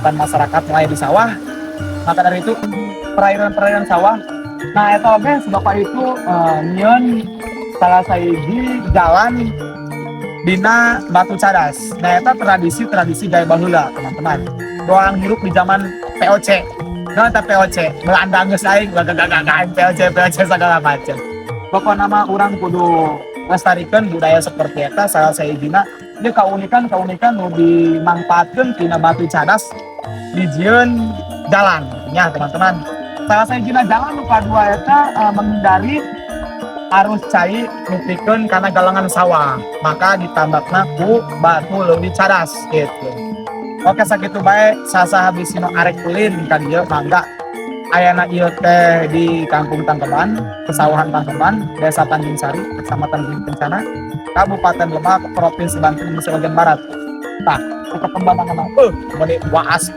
Masyarakat mulai di sawah. Maka dari itu perairan-perairan sawah. Nah, itu oke, si bapak itu nyieun salah sahiji jalan dina batu cadas. Nah, itu tradisi-tradisi gaya baheula, teman-teman. Doang hirup di zaman VOC. Nah, eta VOC, Belanda geus aing gagah-gagahan VOC VOC segala macam. Pokokna mah urang kudu lestarikan budaya seperti eta. Salah sahijina ieu kaunikan-kaunikan nu dimanfaatkeun tina batu cadas dijieun jalan ya, teman-teman. Salah sahijina jalan nu kadua eta menghindari arus cai nepikeun kana galengan sawah, maka ditambakna ku batu leuwih cadas gitu. Oke, sakitu bae. Sasaha bisi nu arek ulin ka dieu, mangga. Ayana ieu teh di Kampung Tangkeban, Pesawahan Tangkeban, Desa Tanjung Sari, Kecamatan Bumi Kencana, Kabupaten Lebak, Provinsi Banten, Indonesia bagian barat. Tah, perkembangan mah meuni waas.